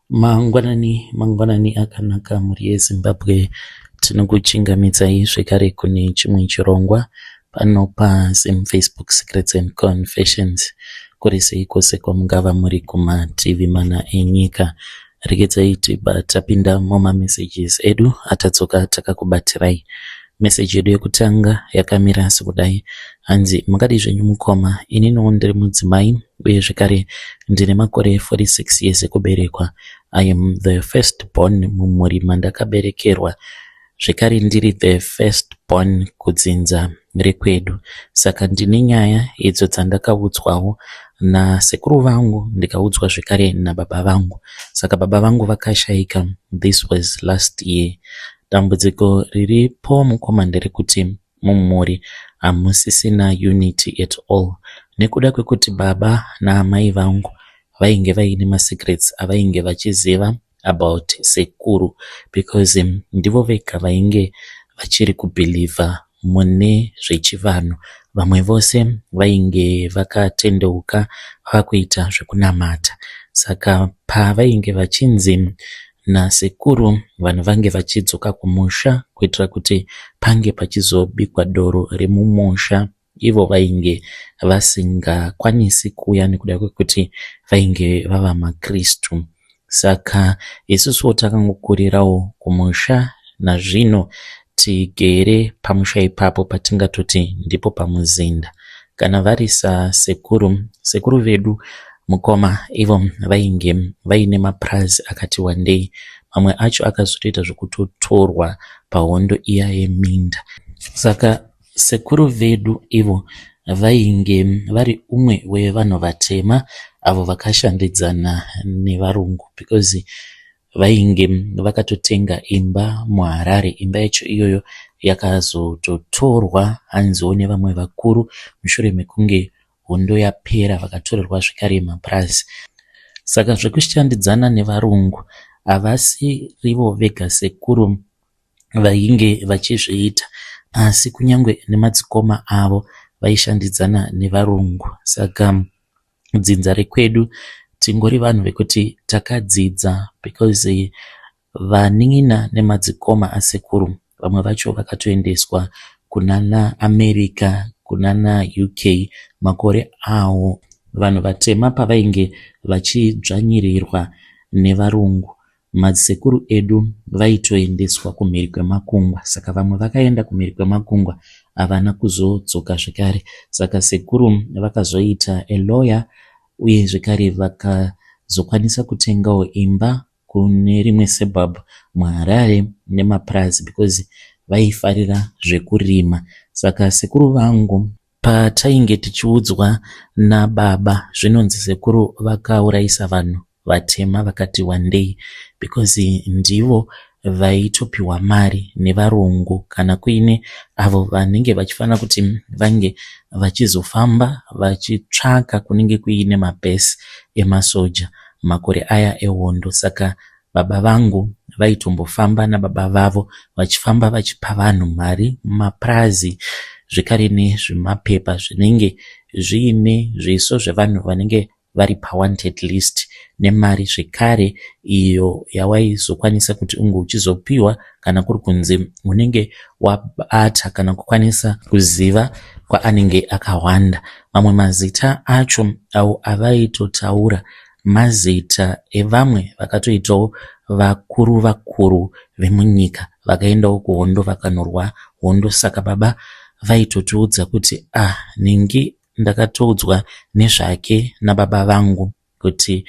Mangwanani mangwanani akanaka mhuri yeZimbabwe. Tinokuchingamidzai zvekare kune chimwe chirongwa pano paZim Facebook Secrets and Confessions. Kuri sei kwose kwamungava muri kumativi mana enyika. Regedzai tibva tapinda mumamessages edu atadzoka takakubatirai. Message yedu yekutanga yakamira sekudai. Hanzi makadii zvenyu mukoma, ininiwo ndiri mudzimai uye zvekare ndine makore 46 years ekuberekwa. I am the first born mumhuri mandakaberekerwa zvekare ndiri the first born kudzinza rekwedu. Saka ndine nyaya idzo dzandakaudzwawo nasekuru vangu ndikaudzwa zvekare nababa vangu. Saka baba vangu vakashaika this was last year. Dambudziko riripo mukoma nderekuti mumhuri hamusisina unity at all nekuda kwekuti baba naamai vangu vainge vaine masecrets avainge vachiziva about sekuru because ndivo vega vainge vachiri kubeliever mune zvechivanhu. Vamwe vose vainge vakatendeuka vavakuita zvekunamata. Saka pavainge vachinzi nasekuru vanhu vange vachidzoka kumusha kuitira kuti pange pachizobikwa doro remumusha ivo vainge vasingakwanisi kuuya nekuda kwekuti vainge vava maKristu. Saka isusuwo takangokurirawo kumusha nazvino tigere pamusha ipapo patingatoti ndipo pamuzinda. Kana vari sasekuru, sekuru vedu mukoma ivo vainge vaine mapurazi akati wandei. Mamwe acho akazotoita zvekutotorwa pahondo iya yeminda. Saka sekuru vedu ivo vainge vari umwe wevanhu vatema avo vakashandidzana nevarungu because vainge vakatotenga imba muHarare. Imba yacho iyoyo yakazototorwa hanziwo nevamwe vakuru mushure mekunge hondo yapera vakatorerwa zvekare mapurazi. Saka zvekushandidzana nevarungu havasirivo vega sekuru vainge vachizviita asi kunyangwe nemadzikoma avo vaishandidzana nevarungu. Saka dzinza rekwedu tingori vanhu vekuti takadzidza because vanin'ina nemadzikoma asekuru vamwe vacho vakatoendeswa kunana America kunana UK makore awo vanhu vatema pavainge vachidzvanyirirwa nevarungu. Madzisekuru edu vaitoendeswa kumhiri kwemakungwa saka vamwe vakaenda kumhiri kwemakungwa havana kuzodzoka zvekare. Saka sekuru vakazoita a lawyer uye zvekare vakazokwanisa kutengawo imba kune rimwe suburb muHarare nemapurazi because vaifarira zvekurima. Saka sekuru vangu patainge tichiudzwa nababa zvinonzi sekuru vakaurayisa vanhu vatema vakati wandei because ndivo vaitopiwa mari nevarungu kana kuine avo vanenge vachifanira kuti vange vachizofamba vachitsvaka kunenge kuine mabhesi emasoja makore aya ehondo. Saka baba vangu vaitombofamba nababa vavo vachifamba vachipa vanhu mari mumapurazi zvekare nezvimapepa zvinenge zviine zviso zvevanhu vanenge vari pawanted list nemari zvekare iyo yawaizokwanisa kuti unge uchizopiwa kana kuri kunzi unenge wabata kana kukwanisa kuziva kwaanenge akahwanda. Mamwe mazita acho awo avaitotaura mazita evamwe vakatoitawo vakuru vakuru vemunyika vakaendawo kuhondo vakanorwa hondo. Saka baba vaitotiudza kuti ah nhingi Ndakatoudzwa nezvake nababa vangu kuti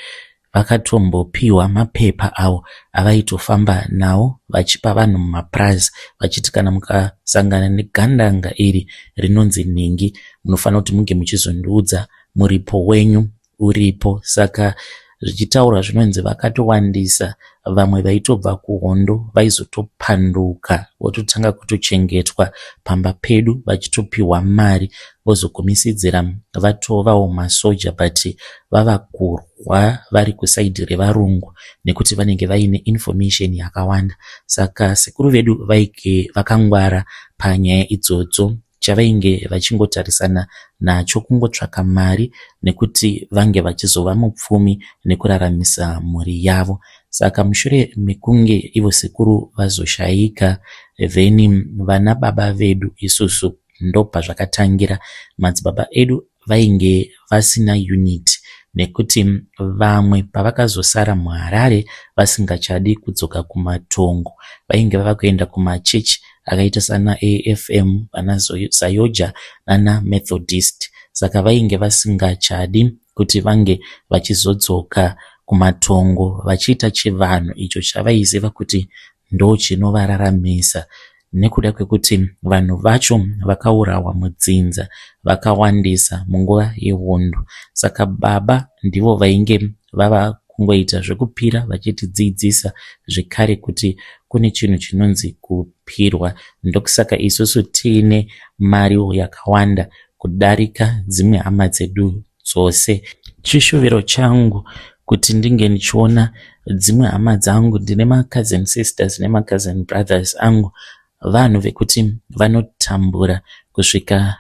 vakatombopiwa mapepa awo avaitofamba nawo vachipa vanhu mumapurazi vachiti kana mukasangana negandanga iri rinonzi nhingi munofanira kuti munge muchizondiudza muripo wenyu uripo. Saka zvichitaurwa zvinonzi vakatowandisa vamwe vaitobva kuhondo vaizotopanduka vototanga kutochengetwa pamba pedu vachitopiwa mari vozogumisidzira vatovawo masoja but vava kurwa vari kusaidhi revarungu nekuti vanenge vaine information yakawanda. Saka sekuru vedu vaige vakangwara panyaya idzodzo. Chavainge vachingotarisana nacho kungotsvaka mari nekuti vange vachizova mupfumi nekuraramisa mhuri yavo. Saka mushure mekunge ivo sekuru vazoshaika then vana baba vedu isusu ndopazvakatangira. Madzibaba edu vainge vasina unity nekuti vamwe pavakazosara muHarare vasingachadi kudzoka kumatongo vainge vava kuenda kumachechi akaita sana AFM, vana Zayoja nana Methodist. Saka vainge vasingachadi kuti vange vachizodzoka kumatongo vachiita chivanhu icho chavaiziva kuti ndochinovararamisa nekuda kwekuti vanhu vacho vakaurawa mudzinza vakawandisa munguva yehondo. Saka baba ndivo vainge vava kungoita zvekupira vachitidzidzisa zvekare kuti kune chinhu chinonzi kupirwa. Ndokusaka isusu tiine mariwo yakawanda kudarika dzimwe hama dzedu dzose. Chishuviro changu kuti ndinge ndichiona dzimwe hama dzangu, ndine macousin sisters nemacousin brothers angu, vanhu vekuti vanotambura kusvika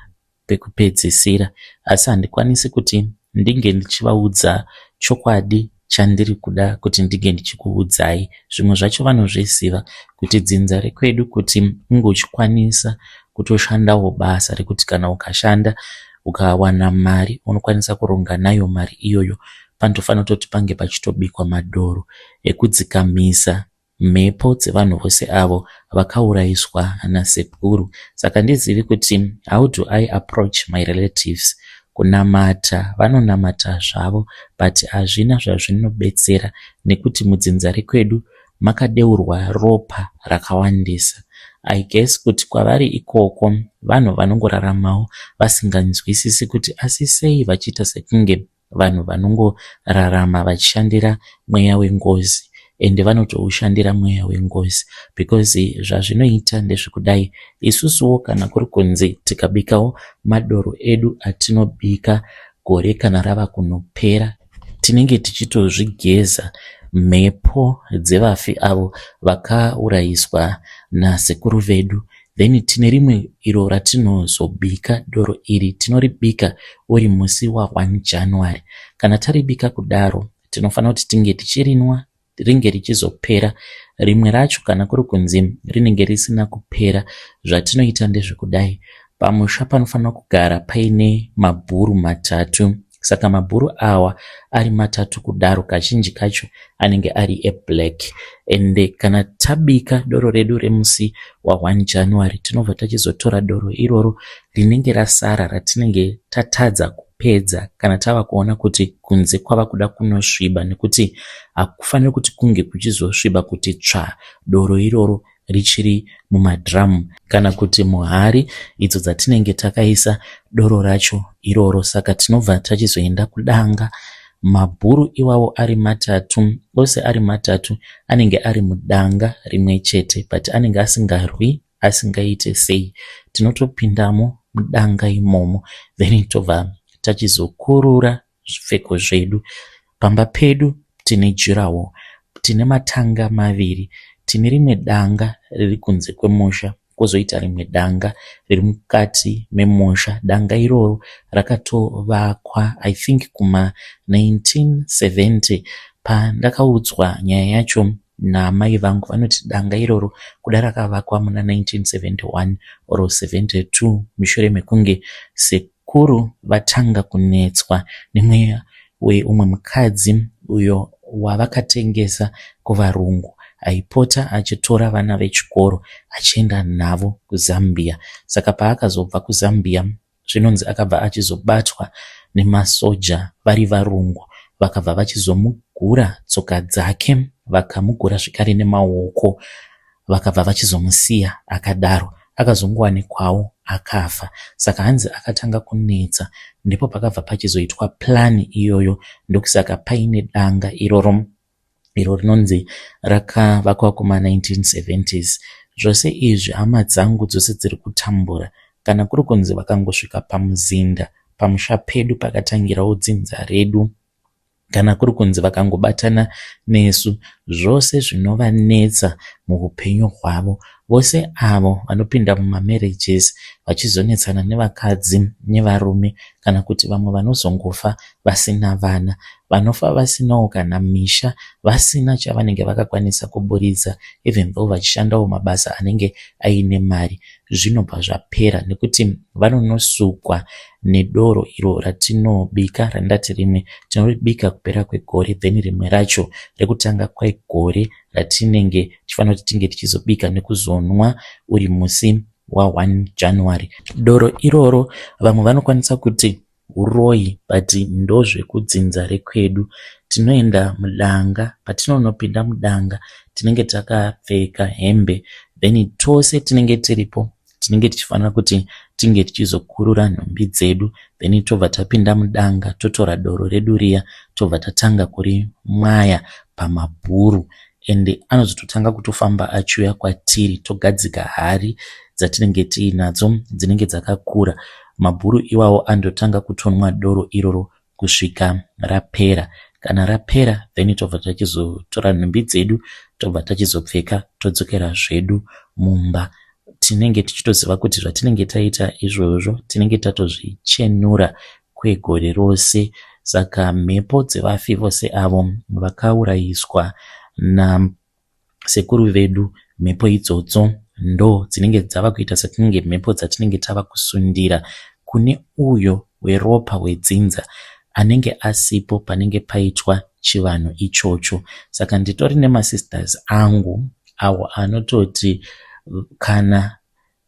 pekupedzisira, asi handikwanisi kuti ndinge ndichivaudza chokwadi chandiri kuda kuti ndinge ndichikuudzai. Zvimwe zvacho vanozviziva kuti dzinza rekwedu kuti unge uchikwanisa kutoshandawo basa rekuti kana ukashanda ukawana mari unokwanisa kuronga nayo mari iyoyo, panotofanira kutoti pange pachitobikwa madoro ekudzikamisa mhepo dzevanhu vose avo vakaurayiswa nasekuru. Saka handizivi kuti how do I approach my relatives. Kunamata vanonamata zvavo but hazvina zvazvinobetsera nekuti mudzinza rekwedu makadeurwa ropa rakawandisa. I guess kuti kwavari ikoko vanhu vanongoraramawo vasinganzwisisi kuti asi sei vachiita sekunge vanhu vanongorarama vachishandira mweya wengozi, ende vanotoushandira mweya wengozi because zvazvinoita ndezvekudai. Isusuwo kana kuri kunzi tikabikawo madoro edu atinobika gore kana rava kunopera, tinenge tichitozvigeza mhepo dzevafi avo vakaurayiswa nasekuru vedu. Then tine rimwe iro ratinozobika. Doro iri tinoribika uri musi wa1 January. Kana taribika kudaro, tinofanira kuti tinge tichirinwa ringe richizopera. Rimwe racho kana kuri kunzi rinenge risina kupera, zvatinoita ndezvekudai: pamusha panofanira kugara paine mabhuru matatu. Saka mabhuru awa ari matatu kudaro, kazhinji kacho anenge ari eblack. Ende kana tabika doro redu remusi wa1 January, tinobva tachizotora doro iroro rinenge rasara ratinenge tatadza kupedza kana tava kuona kuti kunze kwava kuda kunosviba, nekuti hakufaniri kuti kunge kuchizosviba kuti tsva doro iroro richiri mumadhiramu kana kuti muhari idzo dzatinenge takaisa doro racho iroro. Saka tinobva tachizoenda kudanga. Mabhuru iwawo ari matatu, ose ari matatu anenge ari mudanga rimwe chete, but anenge asingarwi, asingaite sei. Tinotopindamo mudanga imomo, then tobva tachizokurura zvipfeko zvedu. Pamba pedu tine durawall, tine matanga maviri. Tine rimwe danga riri kunze kwemusha, kwozoita rimwe danga riri mukati memusha. Danga iroro rakatovakwa, I think, kuma1970. Pandakaudzwa nyaya yacho naamai vangu, vanoti danga iroro kuda rakavakwa muna 1971 or 72, mushure mekunge sekuru vatanga kunetswa nemweya weumwe mukadzi uyo wavakatengesa kuvarungu, aipota achitora vana vechikoro achienda navo kuZambia. Saka paakazobva kuZambia, zvinonzi akabva achizobatwa nemasoja vari varungu, vakabva vachizomugura tsoka dzake, vakamugura zvekare nemaoko, vakabva vachizomusiya akadaro. Akazongowanikwawo akafa. Saka hanzi akatanga kunetsa, ndipo pakabva pachizoitwa plan iyoyo. Ndokusaka paine danga iroro, iro rinonzi rakavakwa kuma1970s. Zvose izvi, hama dzangu dzose dziri kutambura. Kana kuri kunzi vakangosvika pamuzinda pamusha pedu pakatangirawo dzinza redu. Kana kuri kunzi vakangobatana nesu, zvose zvinovanetsa muupenyu hwavo, vose avo vanopinda mumamarriages vachizonetsana nevakadzi nevarume, kana kuti vamwe vanozongofa vasina vana, vanofa vasinawo kana misha, vasina chavanenge vakakwanisa kuburitsa, even though vachishandawo mabasa anenge aine mari, zvinobva zvapera nekuti vanonosukwa nedoro iro ratinobika. Randati rimwe tinoribika kupera kwegore, then rimwe racho rekutanga kwegore ratinenge tichifanira kuti tinge tichizobika nekuzonwa uri musi wa1 January. Doro iroro vamwe vanokwanisa kuti uroyi, but ndozvekudzinza rekwedu. Tinoenda mudanga. Patinonopinda mudanga, tinenge takapfeka hembe, then tose tinenge tiripo tinenge tichifanira kuti tinge tichizokurura nhumbi dzedu, then tobva tapinda mudanga, totora doro redu riya, tobva tatanga kurimwaya pamabhuru, ende anozototanga kutofamba achiuya kwatiri. Togadzika hari dzatinenge tiinadzo dzinenge dzakakura. Mabhuru iwawo andotanga kutonwa doro iroro kusvika rapera. Kana rapera, then tobva tachizotora nhumbi dzedu, tobva tachizopfeka, todzokera zvedu mumba. Tinenge tichitoziva kuti zvatinenge taita izvozvo, tinenge tatozvichenura kwegore rose. Saka mhepo dzevafi vose avo vakaurayiswa nasekuru vedu, mhepo idzodzo ndo dzinenge dzava kuita setinenge mhepo dzatinenge tava kusundira kune uyo weropa wedzinza anenge asipo panenge paitwa chivanhu ichocho. Saka nditori nemasisters angu awo anototi kana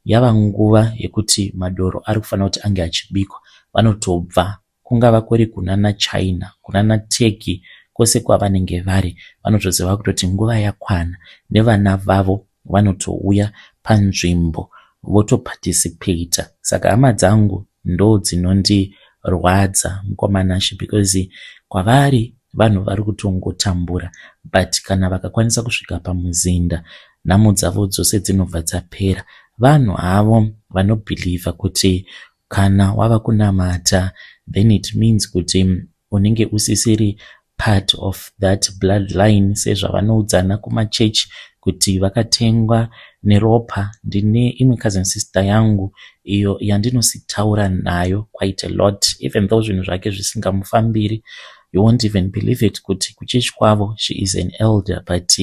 yava nguva yekuti madoro ari kufanira kuti ange achibikwa, vanotobva kungava kuri kunana China, kunana Turkey, kwose kwavanenge vari, vanotoziva kutoti nguva yakwana. Nevana vavo vanotouya panzvimbo votoparticipata. Saka hama dzangu ndo dzinondirwadza, mukoma Nashe, because kwavari vanhu vari kutongotambura, but kana vakakwanisa kusvika pamuzinda, nhamo dzavo dzose dzinobva dzapera. Vanhu havo vanobhilivha kuti kana wava kunamata, then it means kuti unenge usisiri part of that bloodline, sezvavanoudzana kumachechi kuti vakatengwa neropa. Ndine imwe cousin sister yangu iyo yandinositaura nayo quite a lot, even though zvinhu zvake zvisingamufambiri. You won't even believe it kuti kuchechi kwavo she is an elder, but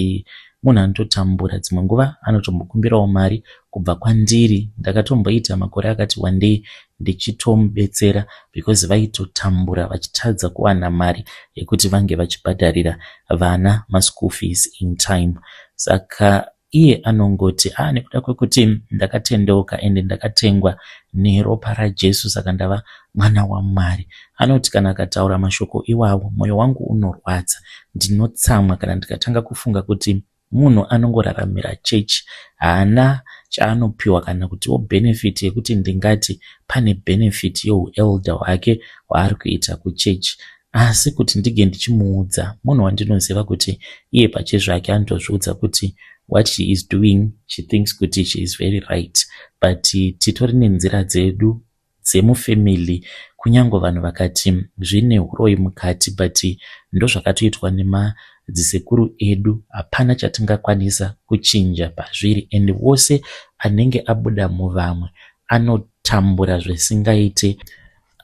munhu anototambura. Dzimwe nguva anotombokumbirawo mari kubva kwandiri. Ndakatomboita makore akati wandei ndichitomubetsera because vaitotambura vachitadza kuwana mari yekuti vange vachibhadharira vana maschool fees in time. Saka iye anongoti, "A, ah, nekuda kwekuti ndakatendeuka ende ndakatengwa neropa raJesu, saka ndava mwana waMwari." Anoti kana akataura mashoko iwawo, mwoyo wangu unorwadza, ndinotsamwa kana ndikatanga kufunga kuti munhu anongoraramira chechi, haana chaanopiwa kana kutiwo benefit yekuti ndingati pane benefit yeuelder hwake hwaari kuita kuchechi. Asi kuti ndige ndichimuudza, munhu wandinoziva kuti iye pachezvake anotozviudza kuti what she is doing, she thinks kuti she is very right, but titori nenzira dzedu dzemufamily. Kunyange vanhu vakati zvine uroyi mukati, but ndozvakatoitwa nemadzisekuru edu, hapana chatingakwanisa kuchinja pazviri. And wose anenge abuda muvamwe anotambura zvisingaite.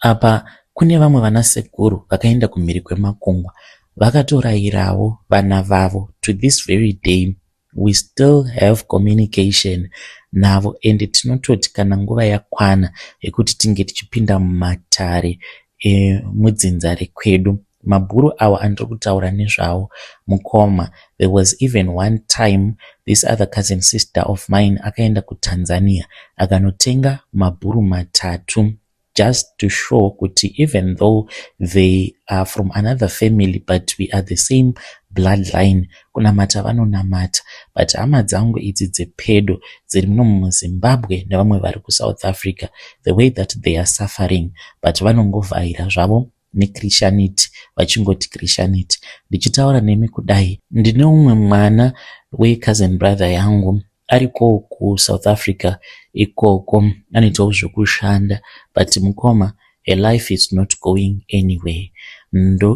Apa kune vamwe vanasekuru vakaenda kumhiri kwemakungwa, vakatorayirawo vana vavo. To this very day we still have communication navo, and tinototi kana nguva yakwana yekuti tinge tichipinda mumatare emudzinza rekwedu, mabhuru awa andiri kutaura nezvawo, mukoma, there was even one time this other cousin sister of mine akaenda kuTanzania akanotenga mabhuru matatu just to show kuti even though they are from another family, but we are the same bloodline. Kunamata vanonamata, but hama dzangu idzi dzepedo dziri muno muZimbabwe nevamwe vari kuSouth Africa, the way that they are suffering, but vanongovhaira zvavo nechristianity, vachingoti Christianity. Ndichitaura nemi kudai, ndine umwe mwana wecousin brother yangu ariko kuSouth Africa ikoko, anoitawo zvekushanda, but mukoma, her life is not going anywhere.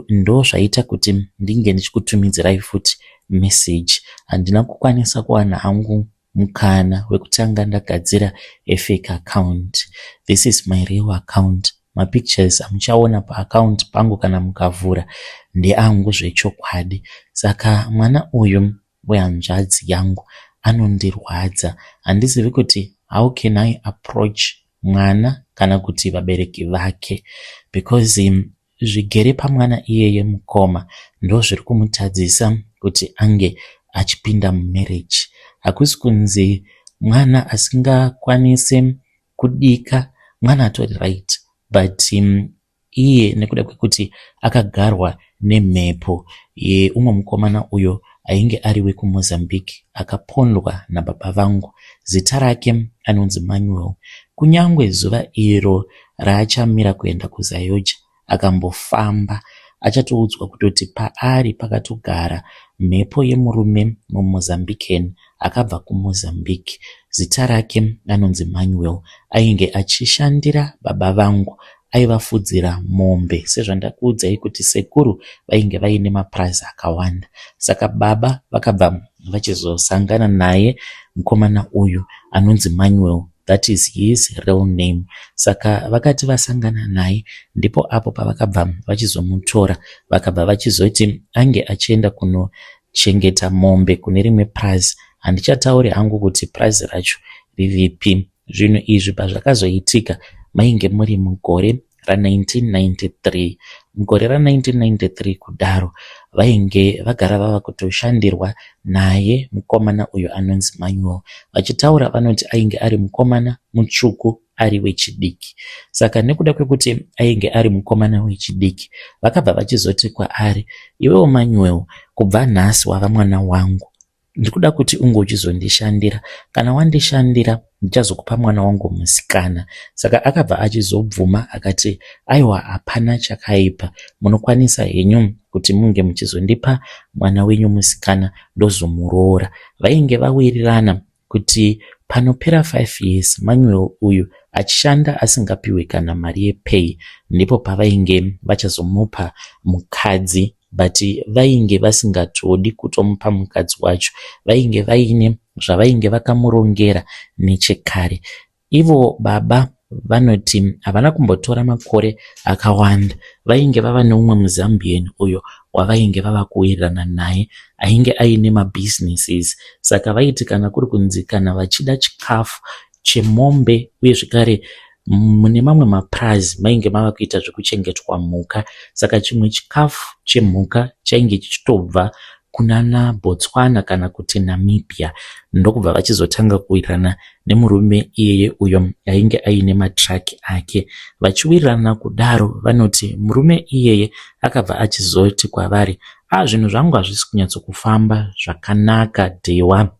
Ndozvaita kuti ndinge ndichikutumidzirai futi message. Handina kukwanisa kuwana hangu mukana wekutanga ndagadzira a fake account. This is my real account. Mapictures amuchaona paaccount pangu kana mukavhura ndeangu zvechokwadi. Saka mwana uyu wehanzvadzi yangu anondirwadza. Handizivi kuti how can I approach mwana kana kuti vabereki vake, because zvigere pamwana iyeye, mukoma, ndozviri kumutadzisa kuti ange achipinda mumarriage. Hakusi kunzi mwana asingakwanisi kudika, mwana atori right, but iye nekuda kwekuti akagarwa nemhepo yeumwe mukomana uyo ainge ari wekuMozambique akapondwa nababa vangu. Zita rake anonzi Manuel. Kunyangwe zuva iro raachamira kuenda kuZAOGA akambofamba, achatoudzwa kutoti paari pakatogara mhepo yemurume muMozambican akabva kuMozambique. Zita rake anonzi Manuel. Ainge achishandira baba vangu, aivafudzira mombe sezvandakuudzai kuti sekuru vainge vaine mapurazi akawanda. Saka baba vakabva vachizosangana naye mukomana uyu anonzi Manuel, that is his real name. Saka vakati vasangana naye, ndipo apo pavakabva vachizomutora, vakabva vachizoti ange achienda kunochengeta mombe kune rimwe purazi. Handichatauri hangu kuti purazi racho riripi. Zvinhu izvi pazvakazoitika mainge muri mugore ra1993. Mugore ra1993 kudaro vainge vagara vava kutoshandirwa naye mukomana uyu anonzi Manuel. Vachitaura vanoti ainge ari mukomana mutsvuku ari wechidiki. Saka nekuda kwekuti ainge ari mukomana wechidiki, vakabva vachizoti kwaari, "Iwewo Manuel, kubva nhasi wava mwana wangu. Ndikuda kuti unge uchizondishandira. Kana wandishandira, ndichazokupa mwana wangu musikana." Saka akabva achizobvuma akati, "Aiwa, hapana chakaipa, munokwanisa henyu kuti munge muchizondipa mwana wenyu musikana, ndozomuroora." Vainge vawirirana kuti panopera 5 years Manuel uyu achishanda asingapiwe kana mari yepay, ndipo pavainge vachazomupa mukadzi. But vainge vasingatodi kutomupa mukadzi wacho, vainge vaine zvavainge vakamurongera nechekare. Ivo baba vanoti havana kumbotora makore akawanda, vainge vava neumwe muZambian uyo wavainge vava kuwirirana naye, ainge aine mabusinesses. Saka vaiti kana kuri kunzi kana vachida chikafu chemombe, uye zvekare mune mamwe mapurazi mainge mava kuita zvekuchengetwa mhuka, saka chimwe chikafu chemhuka chainge chichitobva kunana Botswana kana kuti Namibia. Ndokubva vachizotanga kuwirirana nemurume iyeye uyo ainge aine matraki ake. Vachiwirirana kudaro, vanoti murume iyeye akabva achizoti kwavari, "A, zvinhu zvangu hazvisi kunyatsokufamba zvakanaka, dhewa,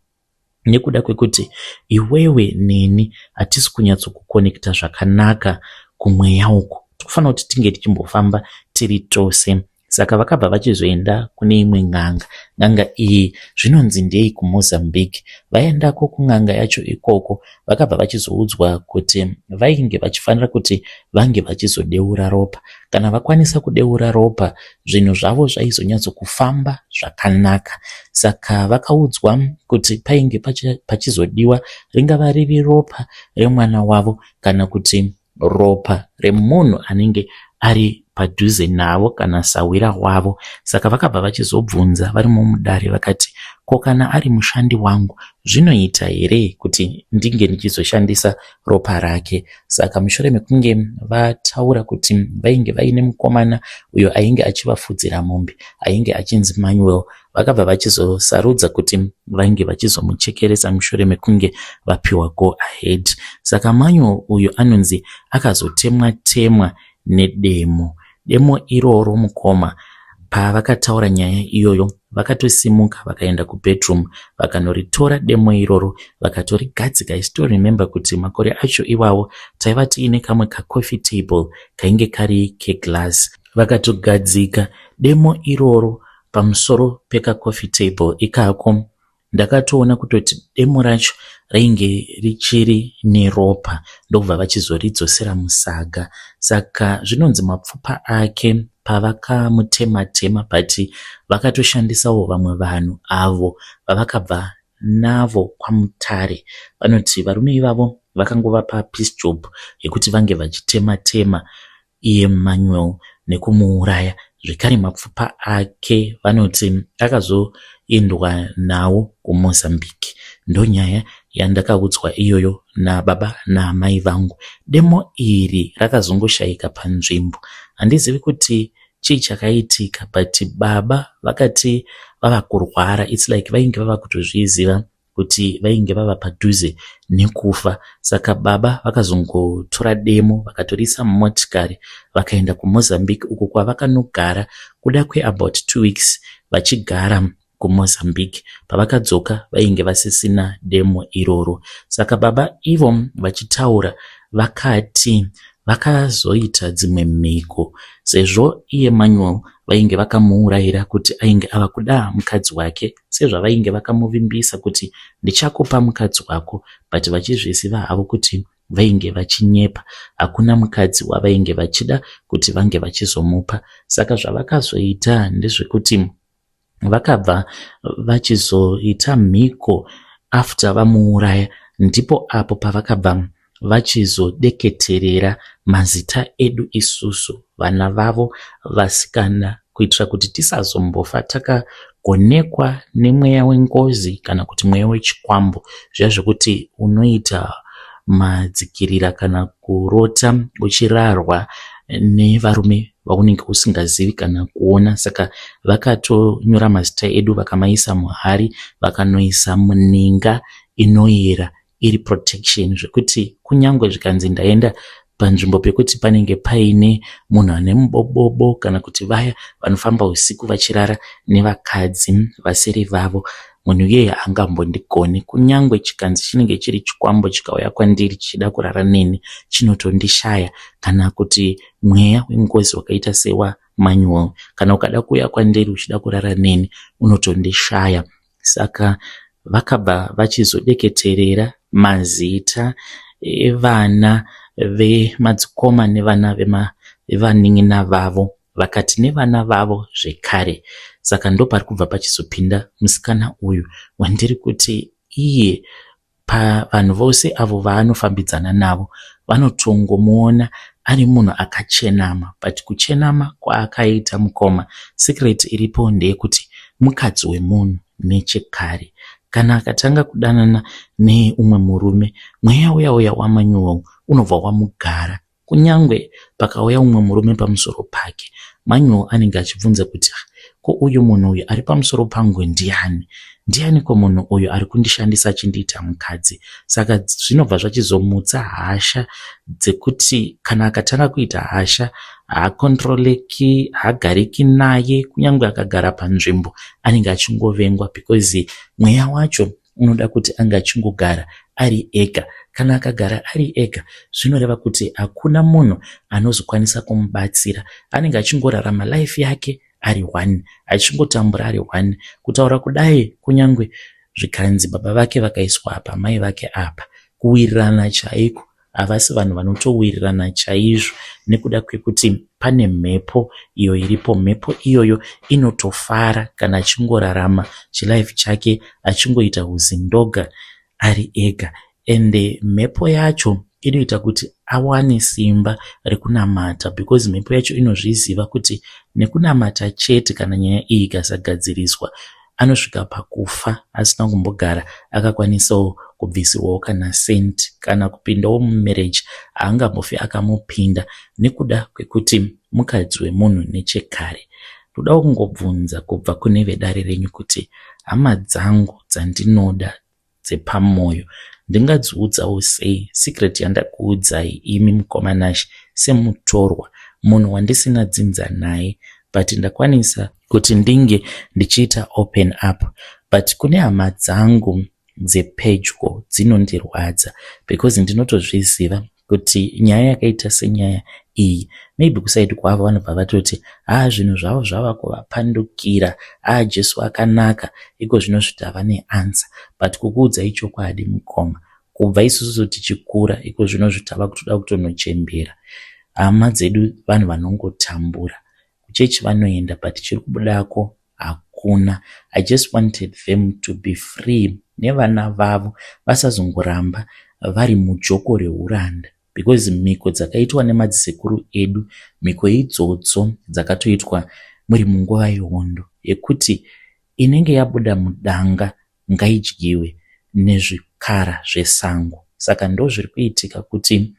nekuda kwekuti iwewe neni hatisi kunyatsokuconnecta zvakanaka kumweya uku. Tikufanira kuti tinge tichimbofamba tiri tose." Saka vakabva vachizoenda kune imwe n'anga. N'anga iyi zvinonzi ndei kuMozambique. Vaendako kun'anga yacho ikoko, vakabva vachizoudzwa kuti vainge vachifanira kuti vange vachizodeura ropa. Kana vakwanisa kudeura ropa, zvinhu zvavo zvaizonyatsokufamba zvakanaka. Saka vakaudzwa kuti painge pachizodiwa ringava riri ropa remwana wavo kana kuti ropa remunhu anenge ari padhuze navo kana sawira wavo. Saka vakabva vachizobvunza varimo mudare vakati, "Ko kana ari mushandi wangu, zvinoita here kuti ndinge ndichizoshandisa ropa rake?" Saka mushure mekunge vataura kuti vainge vaine mukomana uyo ainge achivafudzira mombe ainge achinzi Manuel, vakabva vachizosarudza kuti vainge vachizomuchekeresa mushure mekunge vapiwa go ahead. Saka Manuel uyu anonzi akazotemwa temwa nedemo. Demo iroro, mukoma, pavakataura nyaya iyoyo vakatosimuka vakaenda kubedroom, vakanoritora demo iroro, vakatorigadzika. I still remember kuti makore acho iwawo taiva tiine kamwe kacoffee table kainge kari keglass. Vakatogadzika demo iroro pamusoro pekacoffee table ikako. Ndakatoona kutoti demo racho rainge richiri neropa, ndokubva vachizoridzosera musaga. Saka zvinonzi mapfupa ake pavakamutema-tema but vakatoshandisawo vamwe vanhu avo vavakabva navo kwaMutare. Vanoti varume ivavo vakangovapa piece job yekuti vange vachitema-tema iye Manuel nekumuuraya. Zvekare mapfupa ake vanoti akazoendwa nawo kuMozambique. Ndonyaya yandakaudzwa iyoyo nababa naamai vangu. Demo iri rakazongoshaika panzvimbo. Handizivi kuti chii chakaitika but baba vakati vava kurwara its like vainge vava kutozviziva kuti vainge vava padhuze nekufa saka baba vakazongotora demo vakatoriisa mumotikari vakaenda kuMozambique uko kwavakanogara kuda kweabout 2 weeks vachigara kuMozambique. Pavakadzoka vainge vasisina demo iroro. Saka baba ivo vachitaura vakati vakazoita dzimwe mhiko sezvo iye Manuel vainge vakamuurayira kuti ainge ava kuda mukadzi wake sezvavainge vakamuvimbisa kuti ndichakupa mukadzi wako but vachizviziva havo kuti vainge vachinyepa hakuna mukadzi wavainge vachida kuti vange vachizomupa saka zvavakazoita ndezvekuti vakabva vachizoita mhiko after vamuuraya ndipo apo pavakabva vachizodeketerera mazita edu isusu vana vavo vasikana kuitira kuti tisazombofa takagonekwa nemweya wengozi kana kuti mweya wechikwambo zviya zvekuti unoita madzikirira kana kurota uchirarwa nevarume vaunenge usingazivi kana kuona. Saka vakatonyora mazita edu vakamaisa muhari vakanoisa muninga inoyera iri protection zvekuti kunyangwe zvikanzi ndaenda panzvimbo pekuti panenge paine munhu ane mubobobo kana kuti vaya vanofamba usiku vachirara nevakadzi vasiri vavo munhu iyeye haangambondigoni kunyangwe chikanzi chinenge chiri chikwambo chikauya kwandiri chichida kurara neni chinotondishaya kana kuti mweya wengozi wakaita sewa Manuel kana ukada kuuya kwandiri uchida kurara neni unotondishaya saka vakabva vachizodeketerera mazita evana vemadzikoma nevana vevanin'ina vavo vakati nevana vavo zvekare saka ndopari kubva pachizopinda musikana uyu wandiri kuti iye pavanhu vose avo vaanofambidzana navo vanotongomuona ari munhu akachenama but kuchenama kwaakaita mukoma secret iripo ndeyekuti mukadzi wemunhu nechekare kana akatanga kudanana neumwe murume mweya uya uya waManuel unobva wamugara kunyangwe pakauya umwe murume pamusoro pake Manuel anenge achibvunza kuti ko uyu munhu uyu ari pamusoro pangu ndiani ndiani ko munhu uyu ari kundishandisa achindiita mukadzi saka zvinobva zvachizomutsa hasha dzekuti kana akatanga kuita hasha haakontroleki haagariki naye kunyange akagara panzvimbo anenge achingovengwa because mweya wacho unoda kuti ange achingogara ari ega kana akagara ari ega zvinoreva kuti hakuna munhu anozokwanisa kumubatsira anenge achingorarama life yake ari one achingotambura ari one kutaura kudai kunyange zvikanzi baba vake vakaiswa apa mai vake apa kuwirirana chaiko havasi vanhu vanotowirirana chaizvo nekuda kwekuti pane mhepo iyo iripo mhepo iyoyo inotofara kana achingorarama chilife chake achingoita uzindoga ari ega ende mhepo yacho inoita kuti awane simba rekunamata because mhepo yacho inozviziva kuti nekunamata chete kana nyaya iyi ikasagadziriswa anosvika pakufa asina kumbogara akakwanisawo kubvisirwawo kana senti kana kupindawo mumarriage haangambofi akamupinda nekuda kwekuti mukadzi wemunhu nechekare. Ndodawo kungobvunza kubva kune vedare renyu kuti hama dzangu dzandinoda dzepamoyo ndingadziudzawo sei secret yandakuudzai imi mukoma Nashe semutorwa munhu wandisina dzinza naye but ndakwanisa kuti ndinge ndichiita open up but kune hama dzangu dzepedyo dzinondirwadza because ndinotozviziva kuti nyaya yakaita senyaya iyi maybe kuside kwavo vanobva vatoti haa zvinhu zvavo zvava kuvapandukira haa Jesu akanaka iko zvino zvitava neanswer but kukuudzai chokwadi mukoma kubva isusu tichikura iko zvino zvitava kutoda kutonochembera hama dzedu vanhu vanongotambura. Kuchechi vanoenda but chiri kubudako hakuna. I just wanted them to be free nevana vavo vasazongoramba vari mujoko rehuranda because mhiko dzakaitwa nemadzisekuru edu mhiko idzodzo dzakatoitwa muri munguva yehondo yekuti inenge yabuda mudanga ngaidyiwe nezvikara zvesango. Saka ndozviri kuitika kuti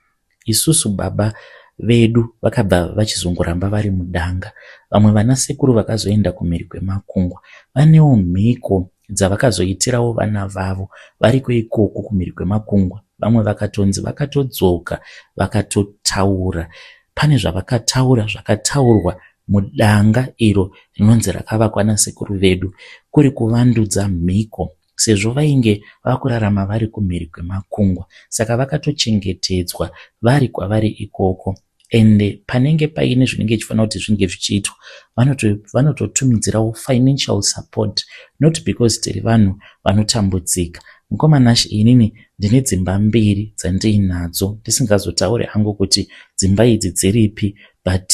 isusu baba vedu vakabva vachizongoramba vari mudanga. Vamwe vana sekuru vakazoenda kumhiri kwemakungwa vanewo mhiko dzavakazoitirawo vana vavo variko ikoko kumhiri kwemakungwa. Vamwe vakatonzi vakatodzoka vakatotaura. Pane zvavakataura zvakataurwa mudanga iro rinonzi rakavakwa nasekuru vedu kuri kuvandudza mhiko sezvo vainge vakurarama vari kumhiri kwemakungwa saka vakatochengetedzwa vari kwavari ikoko ende panenge paine zvinenge zvichifanira kuti zvinge zvichiitwa vanototumidzirawo financial support not because tiri vanhu vanotambudzika. Mukoma Nashe inini ndine dzimba mbiri dzandiinadzo ndisingazotauri hangu kuti dzimba idzi dziripi but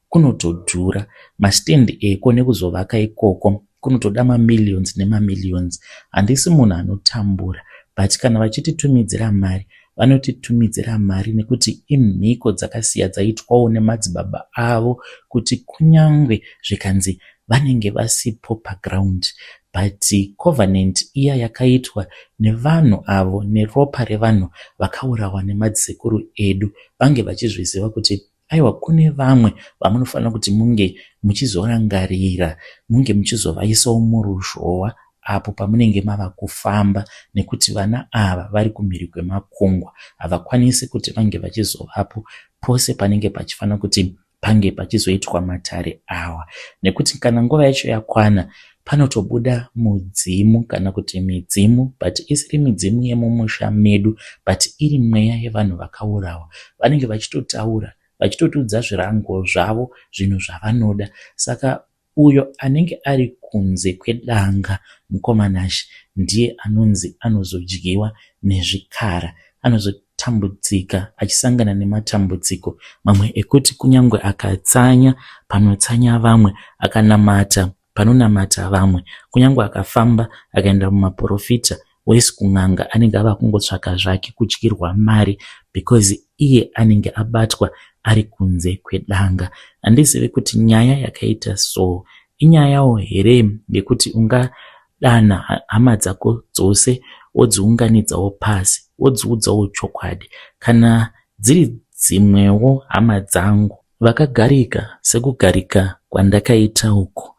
kunotodhura. Mastand eko nekuzovaka ikoko kunotoda mamillions nemamillions. Handisi munhu anotambura but kana vachititumidzira mari vanotitumidzira mari nekuti imhiko dzakasiya dzaitwawo nemadzibaba avo kuti kunyangwe zvikanzi vanenge vasipo paground but covenant iya yakaitwa nevanhu avo neropa revanhu vakaurawa nemadzisekuru edu vange vachizviziva kuti aiwa kune vamwe vamunofanira kuti munge muchizorangarira munge muchizovaisawo muruzhowa apo pamunenge mava kufamba nekuti vana ava vari kumhiri kwemakungwa havakwanisi kuti vange vachizovapo pose panenge pachifanira kuti pange pachizoitwa matare awa nekuti kana nguva yacho yakwana panotobuda mudzimu kana kuti midzimu but isiri midzimu yemumusha medu but iri mweya yevanhu vakaurawa vanenge vachitotaura vachitotiudza zvirango zvavo zvinhu zvavanoda saka uyo anenge ari kunze kwedanga mukoma Nashe ndiye anonzi anozodyiwa nezvikara anozotambudzika achisangana nematambudziko mamwe ekuti kunyangwe akatsanya panotsanya vamwe akanamata panonamata vamwe kunyangwe akafamba akaenda mumaporofita wese kun'anga anenge ava kungotsvaka zvake kudyirwa mari because iye anenge abatwa ari kunze kwedanga. Handizivi kuti nyaya yakaita so inyayawo here yekuti ungadana hama dzako dzose wodziunganidzawo pasi wodziudzawo chokwadi. Kana dziri dzimwewo hama dzangu vakagarika sekugarika kwandakaita uku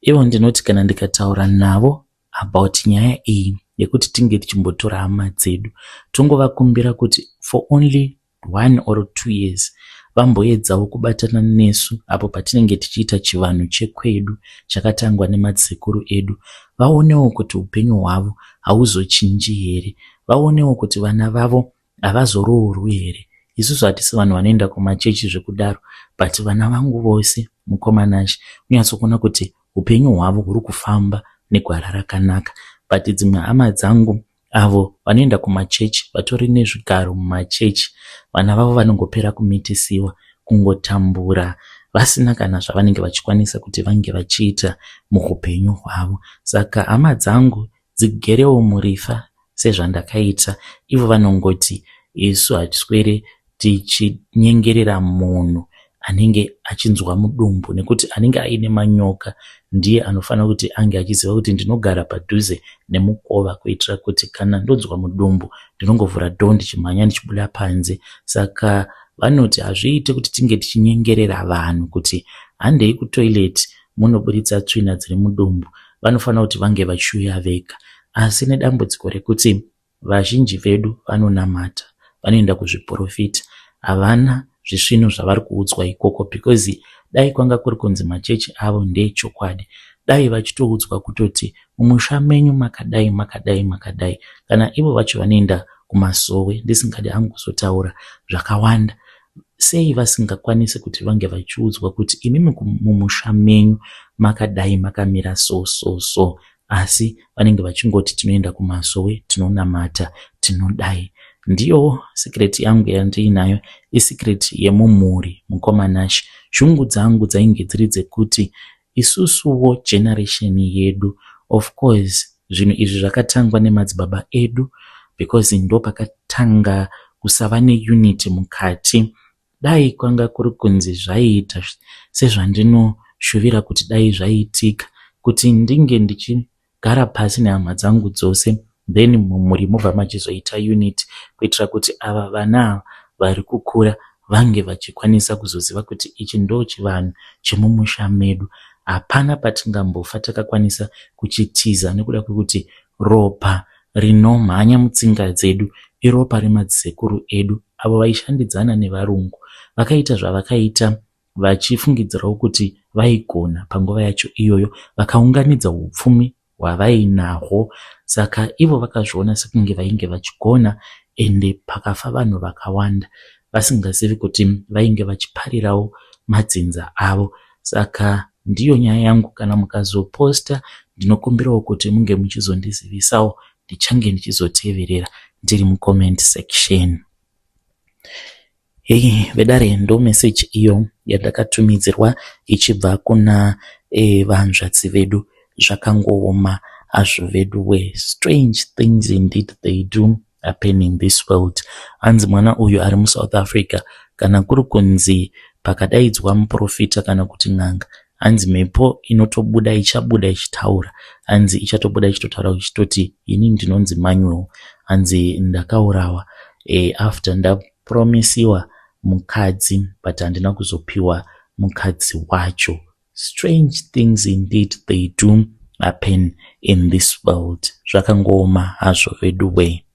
ivo ndinoti kana ndikataura navo about nyaya iyi yekuti tinge tichimbotora hama dzedu tongovakumbira kuti for only 1 or 2 years vamboedzawo kubatana nesu apo patinenge tichiita chivanhu chekwedu chakatangwa nemadzikuru edu vaonewo kuti upenyu hwavo hauzochinji here vaonewo kuti vana vavo havazoroorwi here isusu hatisi vanhu vanoenda kumachechi zvekudaro but vana vangu vose mukoma Nashe unyatsokuona kuti upenyu hwavo huri kufamba negwara rakanaka but dzimwe hama dzangu avo vanoenda kumachechi vatori nezvigaro mumachechi vana vavo vanongopera kumitisiwa kungotambura vasina kana zvavanenge vachikwanisa kuti vange vachiita muupenyu hwavo saka hama dzangu dzigerewo murifa sezvandakaita ivo vanongoti isu hatiswere tichinyengerera munhu anenge achinzwa mudumbu nekuti anenge aine manyoka ndiye anofanira kuti ange achiziva kuti ndinogara padhuze nemukova kuitira kuti kana ndonzwa mudumbu ndinongovhura dhoo ndichimhanya ndichibuda panze. Saka vanoti hazviite kuti tinge tichinyengerera vanhu kuti handei kutoilet munoburitsa tsvina dziri mudumbu. Vanofanira kuti vange vachiuya vega. Asi nedambudziko rekuti vazhinji vedu vanonamata, vanoenda kuzviporofita, havana zvisvinu zvavari kuudzwa ikoko because dai kwanga kuri kunzi machechi avo ndeechokwadi dai vachitoudzwa kutoti mumusha menyu makadai makadai makadai. Kana ivo vacho vanoenda kumasowe ndisingadi hangu kuzotaura zvakawanda sei vasingakwanisi kuti vange vachiudzwa kuti imimi mumusha menyu makadai makamira so so so asi vanenge vachingoti tinoenda kumasowe tinonamata tinodai. Ndiyo secret yangu yandiinayo isecret yemumhuri mukoma Nashe. Shungu dzangu dzainge dziri dzekuti isusuwo generation yedu, of course zvinhu izvi zvakatangwa nemadzibaba edu because ndopakatanga kusava neunity mukati. Dai kwanga kuri kunzi zvaiita sezvandinoshuvira kuti dai zvaiitika, kuti ndinge ndichigara pasi nehama dzangu dzose, then mumhuri mobva machizoita unity, kuitira kuti ava vana ava vari kukura vange vachikwanisa kuzoziva kuti ichi ndo chivanhu chemumusha medu. Hapana patingambofa takakwanisa kuchitiza nekuda kwekuti ropa rinomhanya mutsinga dzedu iropa remadzisekuru edu avo vaishandidzana nevarungu. Vakaita zvavakaita vachifungidzirawo kuti vaigona panguva yacho iyoyo, vakaunganidza upfumi hwavainahwo. Saka ivo vakazviona sekunge vainge vachigona, ende pakafa vanhu vakawanda vasingazivi kuti vainge vachiparirawo madzinza avo. Saka ndiyo nyaya yangu. Kana mukazoposta, ndinokumbirawo kuti munge muchizondizivisawo, ndichange ndichizoteverera ndiri mucomment section. Hei vedare, ndo message iyo yandakatumidzirwa ichibva kuna vanzvadzi vedu. Zvakangooma hazvo vedu we. Strange things indeed they do happen in this world. Hanzi mwana uyu ari muSouth Africa, kana kuri kunzi pakadaidzwa muprofita kana kuti n'anga, hanzi mhepo inotobuda, ichabuda ichitaura. Hanzi ichatobuda ichitotaura ichitoti, "Ini ndinonzi Manuel." Hanzi ndakaurawa after ndapromisiwa mukadzi, but handina kuzopiwa mukadzi wacho. Strange things indeed they do happen in this world. Zvakangooma hazvo vedu we.